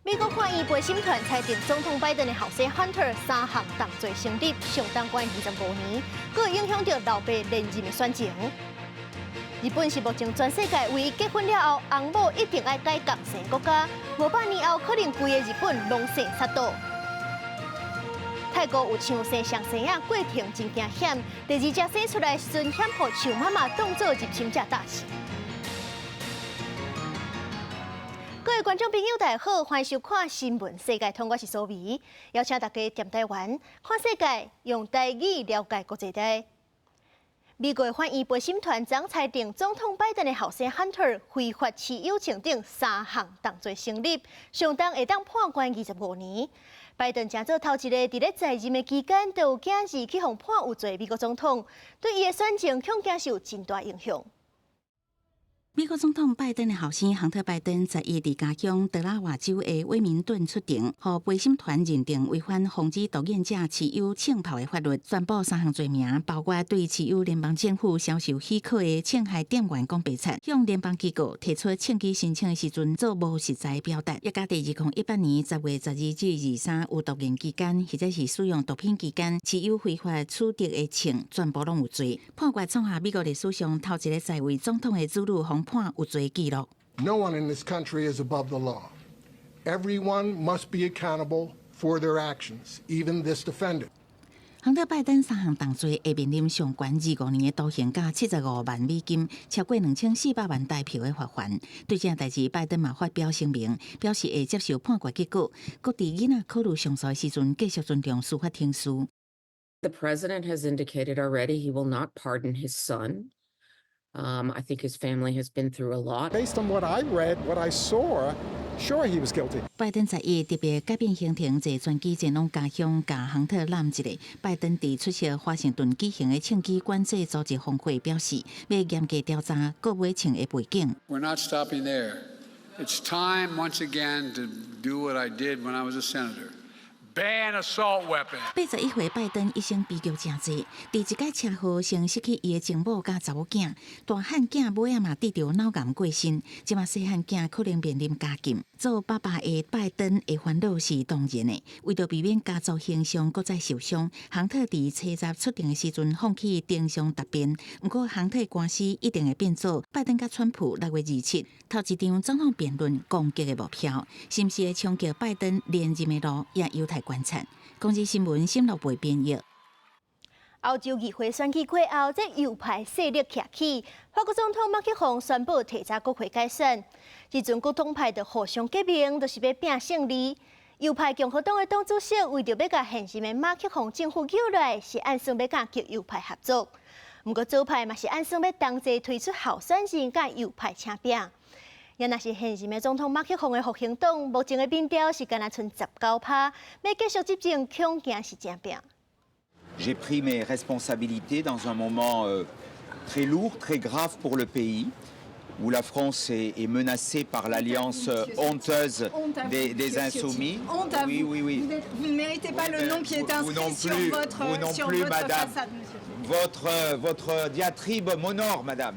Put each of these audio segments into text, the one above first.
美國法院陪審團裁定總統拜登的後生 Hunter 三項重罪成立，上重關25年，閣會影響著老爸連任的選情。日本是目前全世界唯一結婚了後，翁某一定愛改仝姓國家，500年後可能規個日本攏姓薩多。泰國有象生雙生仔過程真驚險，第二隻生出來時陣，險予象媽媽當做入侵者打死。各位觀眾朋友，大家好，歡迎收看《新聞世界通》，我是蘇美，邀請大家踮台灣看世界，用台語了解國際大。美國法院陪審團昨裁定總統拜登的後生 Hunter 非法持有槍等三項重罪成立，上重會當判關25年。拜登成做頭一个佇咧在任的期間，就有囝兒去予判有罪美國總統，對伊的選情恐驚是有真大影響。美國總統拜登的後生亨特·拜登11佇家鄉德拉瓦州的威明頓出庭，予陪審團認定違反防止毒癮者持有槍炮的法律，宣布三項罪名，包括對持有聯邦政府銷售許可的槍械店員講白賊，向聯邦機構提出槍支申請的時陣做無實在表達，以及佇2018年10月12至23有毒癮期間，或者是使用毒品期間持有非法取得的槍，全部攏有罪。判決創下美國歷史上頭一个在位總統的子女予判有罪紀錄。 No one in this country is above the law. Everyone must be accountable for their actions, even this defendant. 亨特·拜登三項重罪會面臨上懸25年的徒刑，佮75萬美金，超過2400萬台票的罰鍰。對這代誌，拜登嘛發表聲明，表示會接受判決結果，閣佇囡仔考慮上訴的時陣，繼續尊重司法程序。 The president has indicated already he will not pardon his son. I think his family has been through a lot. Based on what I read, what I saw, sure he was guilty. 拜登11特別改變行程，坐專機前往家鄉，共亨特攬一下。拜登佇出席華盛頓舉行的槍支管制組織峰會，表示欲嚴格調查購買槍的背景。 We're not stopping there. It's time once again to do what I did when I was a senator. Ban assault weapons. 81歲拜登一生悲劇誠濟，佇一擺車禍先失去伊的情某佮查某囝，大漢囝尾仔嘛得著腦癌過身，這馬細漢囝可能面臨監禁。做爸爸的拜登的煩惱是當然的，為著避免家族形象閣再受傷，亨特佇初十出庭的時陣放棄登上答辯。毋過亨特官司一定會變做拜登佮川普6月27頭一場總統辯論攻擊的目標，是毋是會衝擊拜登連任的路，也有待觀察。公視新聞沈樂培編譯。歐洲議會選舉過後，這右派勢力徛起，法國總統馬克宏宣布提早國會改選。這陣各黨派就互相革命，就是欲拚勝利。右派共和黨的黨主席為著欲共現任的馬克宏政府救落來，是按算欲佮極右派合作。毋過左派嘛是按算欲同齊推出候選人，佮右派拚拼。也若是現任的總統馬克宏的復興黨，目前的民調是干焦賰19趴，欲繼續執政恐驚是誠拚。 J'ai pris mes responsabilités dans un moment très lourd, très grave pour le pays, où la France est menacée par l'alliance honteuse des Insoumis. Honte à Oui, vous. oui. Vous ne méritez pas le nom qui est Vous inscrit non sur plus, votre, vous non sur plus, votre madame. Façade, monsieur. Votre diatribe m'honore, madame.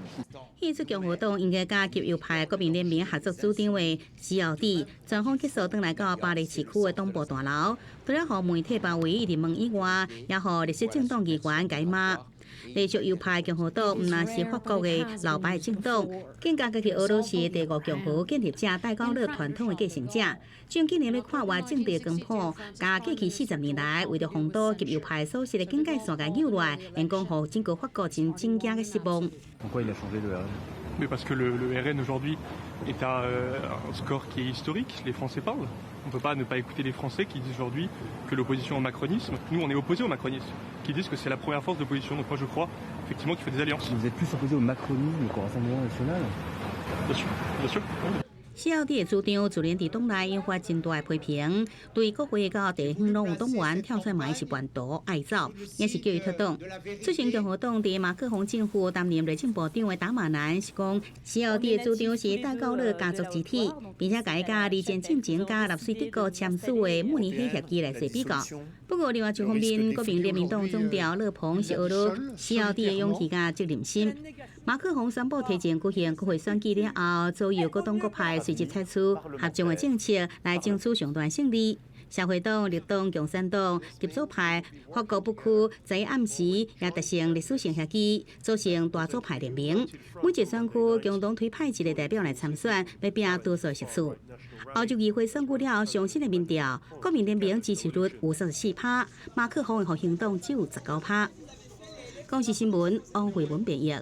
彼出共和黨應該佮極右派國民聯盟合作主張的西奧蒂，專訪結束，轉來到巴黎市區的黨部大樓，除了予媒體包圍一直問以外，也予綠色政黨議員共伊罵。繼續右派共和黨毋但是法國的老牌政黨，更加佮俄羅斯第五共和建立者戴高樂傳統的繼承者。將今年欲跨越政治光譜，共過去40年來為著防堵極右派所設的警戒線共扭來，會講予整個法國真震驚佮失望。 Pourquoi il a changé le RN? Mais parce que le RN aujourd'hui est à un score qui est historique, les Français parlent. On ne peut pas ne pas écouter les Français qui disent aujourd'hui que l'opposition au macronisme, nous on est opposés au macronisme, qui disent que c'est la première force d'opposition. Donc moi je crois effectivement qu'il faut des alliances. Vous êtes plus opposé au macronisme qu'au Rassemblement national? Bien sûr, bien sûr. 西奧蒂的主張自然佇黨內引發真大的批評，對國會佮地方攏有黨員跳出來罵伊是叛徒愛走，也是叫伊脫黨。出身共和黨佇馬克宏政府擔任內政部長的達馬南是講，西奧蒂的主張是戴高樂家族之體，並且共伊佮二戰進前佮納粹德國簽署的慕尼黑協議來做比較。不過，另外一方面，國民聯盟黨總調勒龐是呵咾西奧蒂的勇氣佮責任心。馬克宏宣布提前舉行國會選舉了後，左右各黨各派隨即採取合眾的政策來爭取上大勝利。社會黨、綠黨、共產黨、極左派、法國不屈，昨暗時也達成歷史性協議，組成大左派聯盟。每一個選區共同推派一個代表來參選，欲拚多數席次。歐洲議會選舉了後，上新的民調，國民聯盟支持率有34趴，馬克宏的復興黨只有19趴。公視新聞王慧文編譯。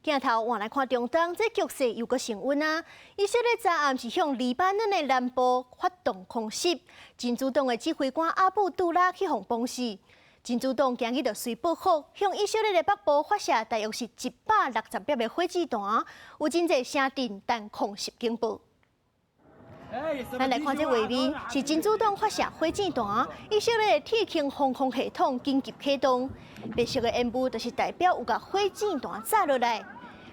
鏡頭換來看中東，這局勢又閣升溫啊！以色列昨暗是向黎巴嫩的南部發動空襲，真主黨的指揮官阿布杜拉去予崩死。真主黨今日就隨報復，向以色列的北部發射大約是160粒的火箭彈，有真濟城鎮等空襲警報。咱來看這畫面，是真主黨發射火箭彈，以色列的鐵穹防空系統緊急啟動，白色的煙霧就是代表有共火箭彈炸落來。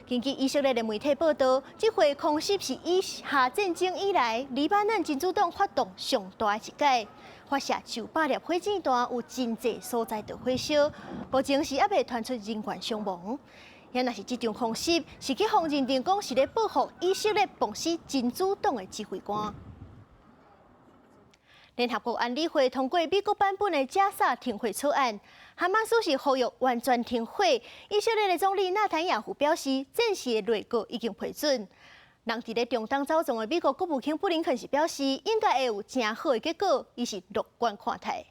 根據以色列的媒體報道，這回空襲是以哈戰爭以來，黎巴嫩真主黨發動上大一擺，發射900粒火箭彈，有真濟所在著火燒，目前是猶未傳出人員傷亡。若是這場空襲是去予認定講是咧報復以色列崩死真主黨的指揮官。聯合國安理會通過美國版本的加薩停火草案，哈馬斯是呼籲完全停火。以色列的總理納坦雅胡表示，戰時的內閣已經批准。人佇咧中東走傱的美國國務卿布林肯是表示，應該會有誠好的結果，伊是樂觀看待。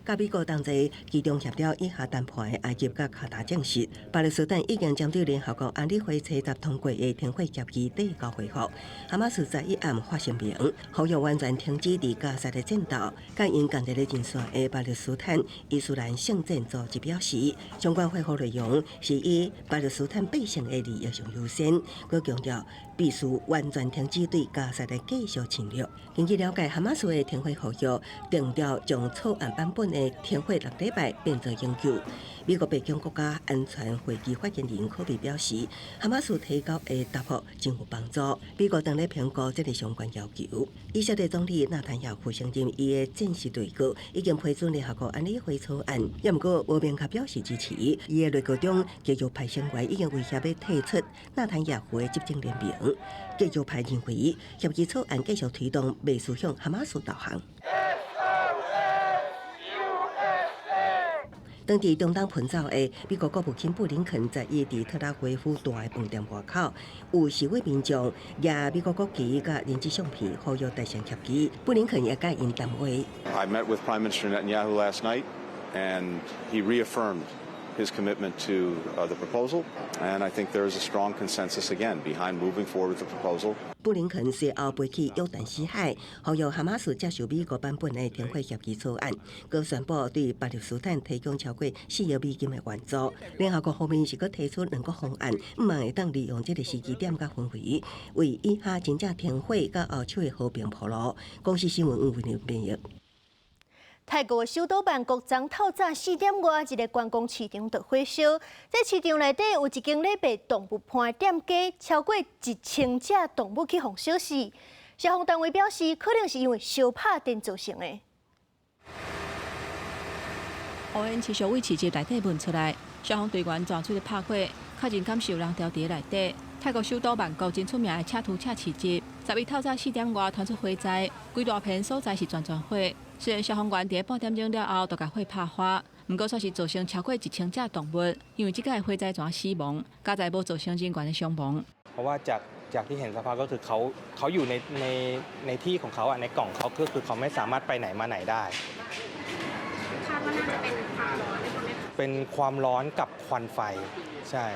佮美國同齊機動協調以哈談判的埃及佮卡達證實，巴勒斯坦已經針對聯合國安理會初十通過的停火協議遞交回覆。哈馬斯昨一暗發聲明，呼籲完全停止佇加薩的戰鬥。佮𪜶仝一个陣線的巴勒斯坦伊斯蘭聖戰組織表示，相關回覆內容是以巴勒斯坦百姓的利益上優先，閣強調必須完全停止對加薩的繼續侵略。根據了解，哈馬斯的停火呼籲定調將草案版本的停火6禮拜變做永久。美國白宮國家安全會議發言人柯比表示，哈馬斯提交的答覆真有幫助。美國正咧評估這个相關要求。以色列總理納坦雅胡承認，伊的戰時內閣已經批准聯合國安理會草案，也毋過無明確表示支持。伊的內閣中極右派成員已經威脅欲退出納坦雅胡的執政聯盟。極右派認為協議草案繼續推動，袂輸向哈馬斯投降。SOS USA。當佇中東奔走的美國國務卿布林肯，昨伊佇特拉維夫大的飯店外口，有示威民眾舉美國國旗佮人質相片，呼籲達成協議。布林肯也佮𪜶談話。 I met with Prime Minister Netanyahu last night, and he reaffirmed his commitment to the proposal. And I think there is a strong consensus again behind moving forward with the proposal. 布林肯隨後飛去約旦死海，呼籲哈馬斯接受美國版本的停火協議草案，閣宣布對巴勒斯坦提供超過4億美金的援助。聯合國方面是閣提出兩個方案，向望會當利用這个時機點佮氛圍，為以哈真正停火佮後手的和平鋪路。公視新聞吳文編譯。泰國首都曼谷昨透早4點外，一个觀光市場著火燒。這市場內底有一間咧賣動物伴的店家，超過1000隻動物去予燒死。消防單位表示，可能是因為燒拍電造成的。烏煙持續對市集內底噴出來，消防隊員全出來拍火，確認敢是有人牢佇內底。泰國首都曼谷真出名的車圖車市集，11透早4點外傳出火災，規大片所在是全全火。雖然消防員佇半點鐘了後就共火拍花，毋過煞是造成超過1000隻動物，因為這擺火災怎死亡，佳哉無造成人員的傷亡。 เพราะว่าจากจากที่เห็นสภาพก็คือเขาเขาอยู่ในในในที่ของเขาอ่ะในกล่องเขาก็คือเขาไม่สามารถไปไหนมาไหนได้ คาดว่าน่าจะเป็นความร้อนใช่ไหม เป็นความร้อนกับควันไฟใช่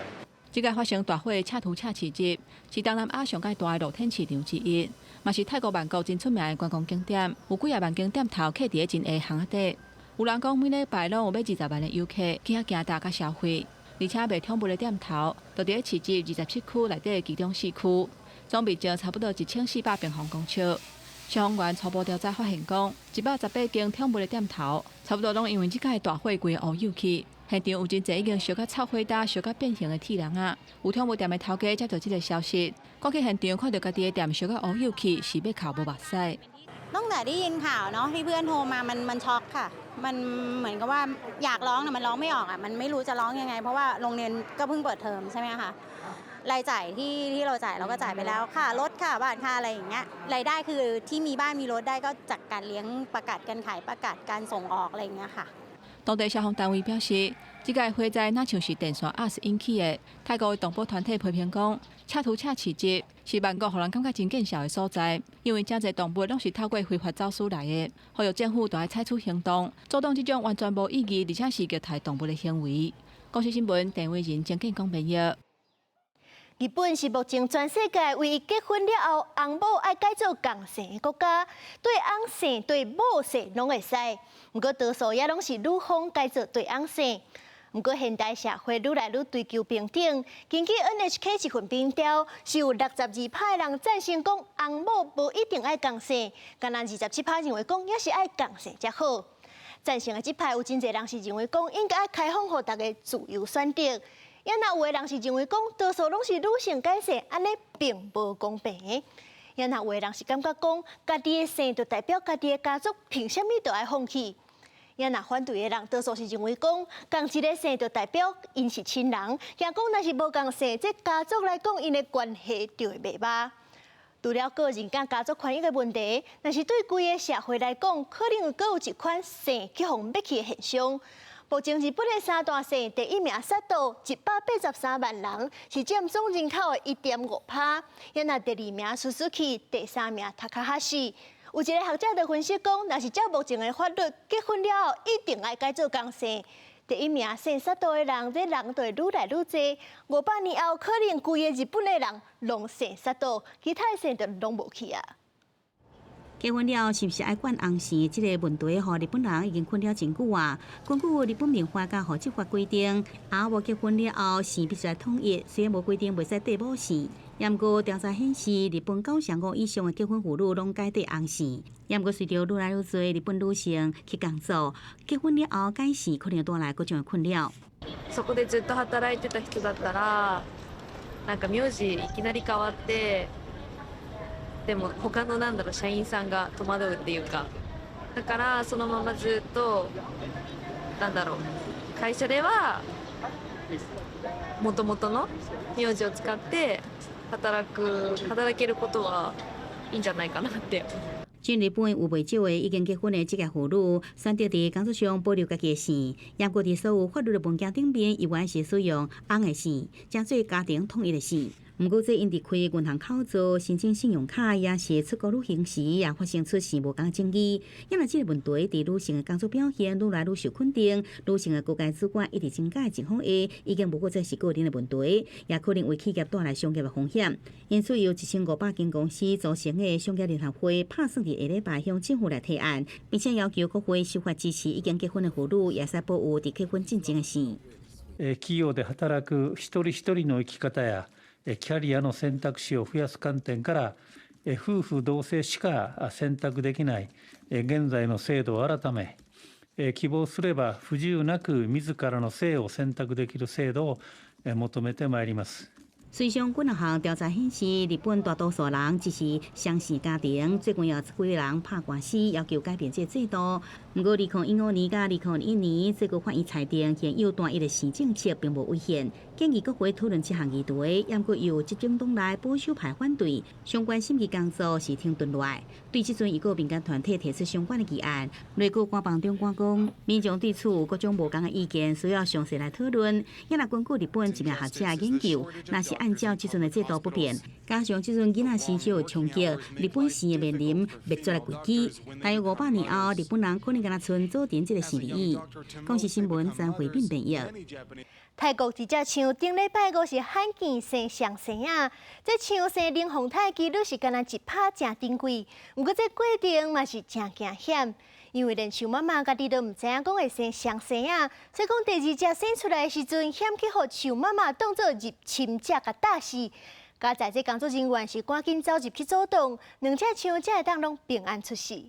這擺發生大火的車圖車市集，是東南亞上蓋大的露天市場之一，嘛是泰國曼谷真出名的觀光景點。有幾仔萬間店頭徛佇咧真下巷仔底，有人講每禮拜攏有欲20萬的遊客去遐行踏佮消費，而且賣寵物的店頭，就佇咧市集27區內底的其中四區，總面積差不多1400平方公尺。消防員初步調查發現，講118間寵物的店頭，差不多攏因為這擺大火規個烏有去。現場有真濟已經燒甲臭火焦、燒甲變形的鐵籠仔。有寵物店的頭家接到這个消息，趕去現場看著家己的店燒甲烏有去，是欲哭無目屎。ตั้งแต่ได้ยินข่าวเนาะที่เพื่อนโทรมามันมันช็อกค่ะ มันเหมือนกับว่าอยากร้องแต่มันร้องไม่ออกอ่ะมันไม่รู้จะร้องยังไง เพราะว่าโรงเรียนก็เพิ่งเปิดเทอมใช่ไหมคะรายจ่ายที่ที่เราจ่ายเราก็จ่ายไปแล้วค่ารถค่าบ้านค่าอะไรอย่างเงี้ยรายได้คือที่มีบ้านมีรถได้ก็จากการเลี้ยงปลากัดการขายปลากัดการส่งออกอะไรอย่างเงี้ยค่ะ 當地消防單位表示，這個火災若像是電線壓死引起的。泰國的動保團體批評講，赤兔赤市集是曼谷予人感覺真見笑的所在，因為誠濟動物攏是透過非法走私來的，呼籲政府著愛採取行動，阻擋這種完全無意義而且是虐待動物的行為。公視新聞，鄭偉仁、鄭建講編譯。日本是目前全世界唯一結婚了後，翁某愛改做仝姓的國家，對翁姓對某姓攏會使。毋過多數也攏是女方改做對翁姓。毋過現代社會愈來愈追求平等，根據 NHK 一份民調，是有62%的人贊成講翁某無一定愛仝姓，干焦27%認為講猶是愛仝姓才好。贊成的這派有真濟人是認為講應該愛開放予大家自由選擇。也若有的人是認為講，多數攏是女性改姓，按呢並無公平。也若有的人是感覺講，家己的姓就代表家己的家族，憑啥物都愛放棄？也若反對的人，多數是認為講，仝一个姓就代表𪜶是親人，驚講若是無仝姓，這家族來講，𪜶的關係就會袂歹。除了個人佮家族權益的問題，但是對規个社會來講，可能閣有一款姓去予滅去的現象。目前日本的三大姓第一名薩多183萬人，是佔總人口的1.5%。也若第二名 Suzuki，第三名塔卡哈西。有一个學者就分析講，若是照目前的法律，結婚了後一定愛改做仝姓。第一名姓薩多的人，這人就會愈來愈濟。500年後，可能規个日本的人攏姓薩多，其他的姓就攏無去啊。結婚了是毋是愛冠翁姓？這个問題，予日本人已經困擾真久啊。根據日本民法佮戶籍法規定，翁某結婚了後姓必須愛統一，雖然無規定袂使綴某姓。毋過調查顯示，日本95%以上的結婚婦女攏改綴翁姓。毋過隨著愈來愈濟日本女性去工作，結婚了後改姓可能帶來各種的困擾。そこでずっと働いてた人だったら、なんか名字いきなり変わって。でも他のなんだろう社員さんが戸惑うっていうか、だからそのままずっとなんだろう会社ではもともとの名字を使って働けることはいいんじゃないかなって。全日本有袂少的已經結婚的職業婦女，選擇佇工作上保留家己的姓，毋過佇所有法律的文件頂面，猶原是使用翁的姓，成做家庭統一的姓。毋過，這𪜶佇開銀行口座、申請信用卡，抑是出國旅行時，也發生出姓無仝爭議。因為這个問題，佇女性的工作表現愈來愈受肯定，女性的高階主管一直增加的情況下，已經無閣再是個人的問題，也可能為企業帶來商業的風險。因此，由1500間公司組成的商業聯合會，拍算佇下禮拜向政府來提案，並且要求國會修法支持已經結婚的婦女，會使保有佇結婚進前的姓。企業で働く一人一人の生き方やキャリアの選択肢を増やす観点から、夫婦同姓しか選択できない現在の制度を改め、希望すれば不自由なく自らの姓を選択できる制度を求めてまいります。隨上幾若項調查顯示，日本大多數人支持雙姓家庭，最近有幾個人拍官司要求改變這個制度。毋過，2015年佮2021年，最高法院裁定現有單一的姓政策並無違憲，建議國會討論這項議題。毋過，由執政黨內保守派反對，相關審議工作是停頓落來。對這陣有個民間團體提出相關的議案，內閣官房長官講，民眾對此有各種無仝的意見，需要詳細來討論。也若根據日本一名學者研究，若是按照這陣的制度不變，加上這陣囡仔生少的衝擊，日本姓會面臨滅絕的危機。大約500年後，日本人可能干焦賰祖傳這个姓而已。公視新聞曾慧敏編譯。泰國一隻象頂禮拜五是罕見生雙生仔，這象生龍鳳胎幾率是干焦1%誠珍貴，毋過這過程嘛是誠驚險，因為連象媽媽家己都毋知影講會生雙生仔，所以講第二隻生出來的時陣，險去予象媽媽當做入侵者共打死。佳哉這工作人員是趕緊走入去阻擋，兩隻象才會當攏平安出世。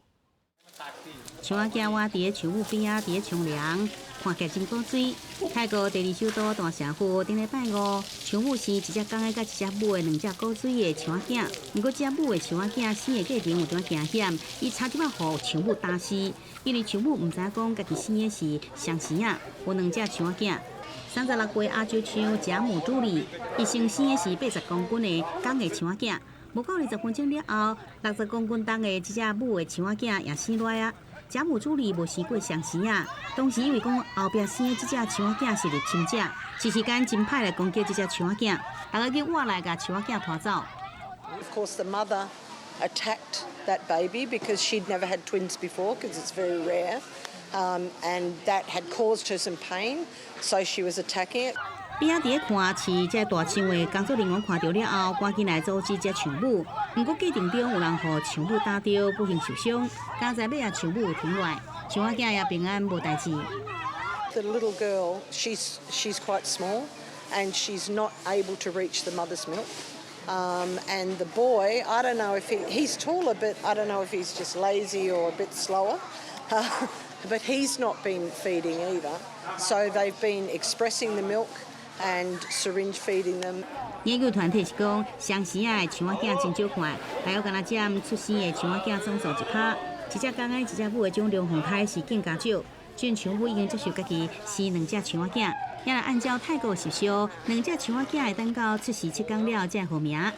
象仔囝倚佇咧樹木邊仔，佇咧沖涼。看起來真古錐。泰國第二首都大城府頂禮拜五，象母生一隻公的佮一隻母的兩隻古錐的象仔囝。毋過，這母的象仔囝生的過程有點驚險，伊差點仔予象母打死，因為象母毋知影講家己生的是雙生仔，有兩隻象仔囝。36歲亞洲象賈母朱莉，伊先生的是80公斤的公的象仔囝，無夠20分鐘了後，60公斤重的這隻母的象仔囝也生落來啊。賈母朱莉無生過雙生仔，當時以為講後壁生的這隻象仔囝是入侵者，一時間真歹來攻擊這隻象仔囝，大家去活來共象仔囝拖走。 Of course, the mother attacked that baby because she'd never had twins before, because it's very rare, and that had caused her some pain, so she was attacking it. 邊仔佇咧看飼這大象的工作人員看著了後，趕緊來阻止這象母。毋過過程中有人予象母打著，不幸受傷。佳哉尾仔象母停落來，象仔囝也平安無代誌。 The little girl, she's quite small, and she's not able to reach the mother's milk. And the boy, I don't know if he's taller, but I don't know if he's just lazy or a bit slower. But he's not been feeding either. So they've been expressing the milk and syringe feeding them. 研究團體是講，雙生仔的象仔囝真少看，大約敢若佔出生的象仔囝總數1%。一隻公的，一隻母的種龍鳳胎是更加少。這象母已經接受家己生兩隻象仔囝，也若按照泰國習俗，兩隻象仔囝會等到出世7工了才號名。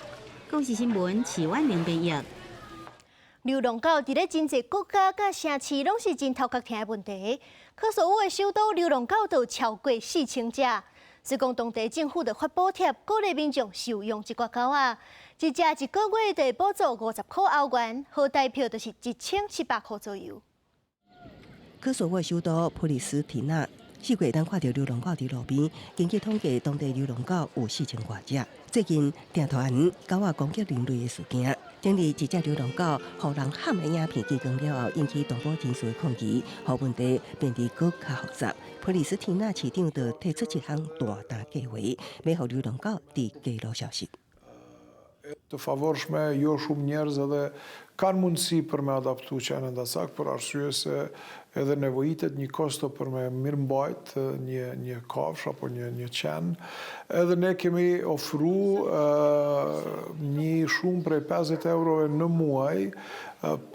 公視新聞，徐婉玲編譯。流浪狗佇咧真濟國家佮城市攏是真頭殼疼的問題。科索沃的首都流浪狗就超過4000隻。雖講當地政府就發補貼，鼓勵民眾收養這寡狗仔，一隻一個月就會補助50塊歐元，合台票就是1700塊左右。科索沃首都普里斯提納，四月當看著流浪狗佇路邊，根據統計，當地流浪狗有4000外隻。最近，定傳狗仔攻擊人類的事件，頂日一隻流浪狗予人砍的影片曝光了後，引起動保人士的抗議，予問題變得閣較複雜。普里斯提納市長就提出一項大膽計劃，欲予流浪狗佇街路消失。 Të favorshme, jo shumë njerëz edhe kanë mundësi për me adaptu qenë endacak, për arsye se edhe nevojitet një kosto për me mirëmbajt një kafsh apo një qenë. Edhe ne kemi ofru një shumë prej 50 eurove në muaj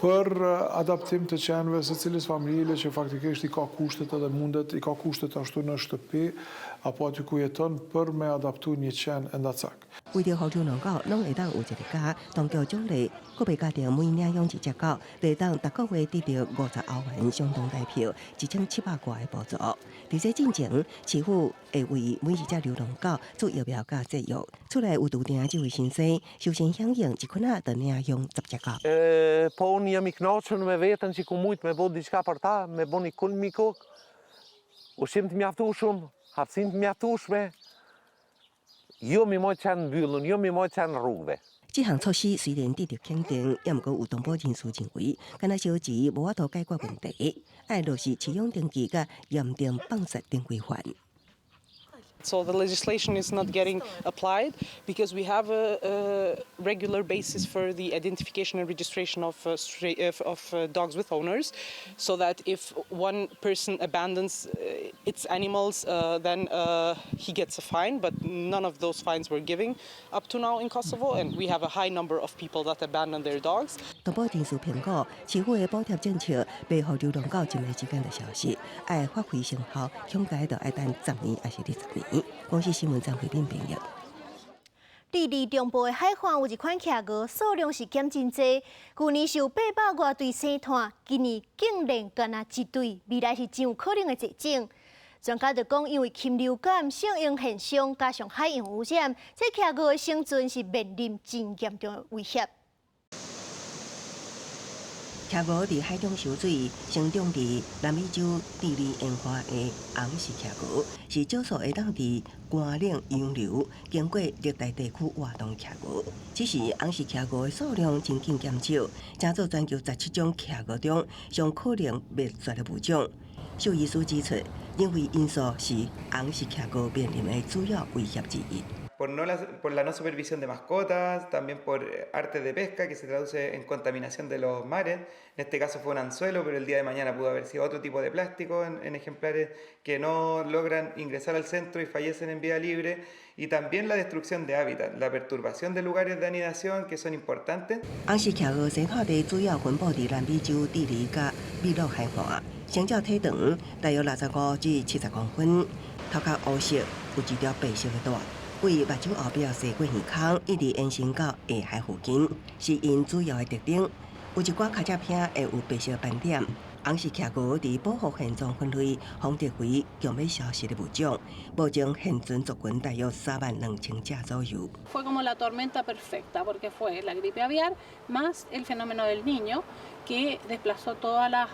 për adaptim të qenve së cilës familje që faktikisht i ka kushtet edhe mundet, i ka kushtet ashtu në shtëpi apo aty ku jeton për me adaptu një qenë endacak. 為著予流浪狗攏會當有一个家，當局獎勵個別家庭每領養一隻狗，就會當逐個月得著50歐元，相當台票1700外的補助。佇這進前，市府會為每一隻流浪狗做疫苗佮節育。厝內有駐定這位先生，首先響應一捆仔就領養10隻狗。 Po unë jam i kënaqur me veten që ku mujt me bo diçka për ta, me bo një kulm mi kokë, ushqim të mjaftueshëm, hapësinë të mjaftueshme, jo mi mojt qenë mbyllun, jo mi mojt qenë rrugëve. 這項措施雖然得著肯定，也毋過有動保人士認為，敢若小錢無法度解決問題，愛落實飼養登記佮嚴定放殺等規範。 So the legislation is not getting applied because we have a regular basis for the identification and registration of dogs with owners, so that if one person abandons its animals, then he gets a fine. But none of those fines were giving up to now in Kosovo, and we have a high number of people that abandon their dogs. 動保人士評估，市府的補貼政策袂予流浪狗一暝之間就消失，愛發揮成效，恐驚就愛等10年抑是20年。公視新聞張慧敏編譯。智利中部的海岸有一款企鵝，數量是減真濟。舊年是有800外對生湠，今年竟然干焦一對，未來是真有可能會絕種。專家就講，因為禽流感、聖嬰現象，加上海洋污染，這企鵝的生存是面臨真嚴重的威脅。企鵝佇海中泅水，生長佇南美洲智利沿岸的紅氏企鵝，是少數會當佇乾冷洋流經過熱帶地區活動企鵝。只是紅氏企鵝的數量真緊減少，成做全球17種企鵝中上可能滅絕的物種。獸醫師指出，人為因素是紅氏企鵝面臨的主要威脅之一。Por la no supervisión de mascotas, también por artes de pesca que se traduce en contaminación de los mares. En este caso fue un anzuelo, pero el día de mañana pudo haber sido otro tipo de plástico en ejemplares que no logran ingresar al centro y fallecen en vida libre. Y también la destrucción de hábitat, la perturbación de lugares de anidación que son importantes. 紅色企鵝生態地主要分布佇南美洲、智利佮秘魯海岸，成鳥體長大約65至70公分，頭殼烏色，有一條白色的帶。對目睭後壁踅過耳孔，一直延伸到下頦附近，是𪜶主要的特徵。有一寡跤脊䖙會有白色斑點。紅色企鵝佇保護現狀分類，風特為強欲消失的物種，目前現存族群大約32,000隻左右。 Fue como la tormenta perfecta, porque fue la gripe aviar más el fenómeno del Niño, que desplazó toda la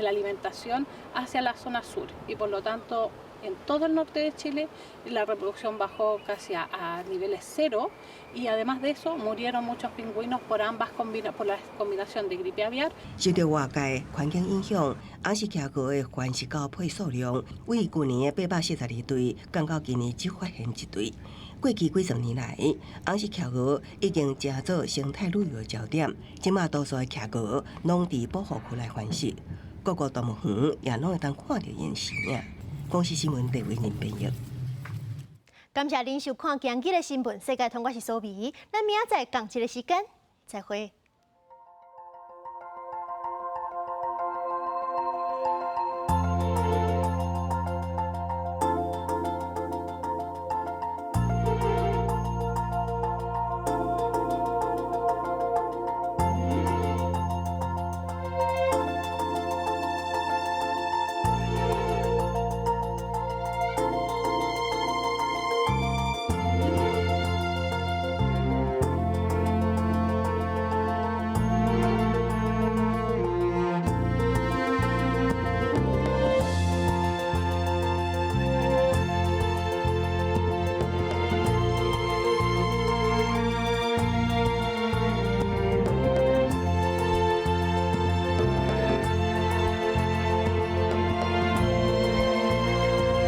alimentación hacia la zona sur y, por lo tanto, en todo el norte de Chile la reproducción bajó casi a niveles cero y, además de eso, murieron muchos pingüinos por la combinación de gripe aviar. 受著外界環境影響，紅色企鵝的繁殖交配數量，對舊年的842對，降到今年只發現一對。過去幾十年來，紅色企鵝已經成做生態旅遊焦點。這馬多數的企鵝攏佇保護區內繁殖，各國動物園也攏會當看著𪜶身影。公視新聞鄭偉仁編譯。感謝恁收看今日的新聞世界通，我是蘇美，咱明仔載仝一个時間，再會。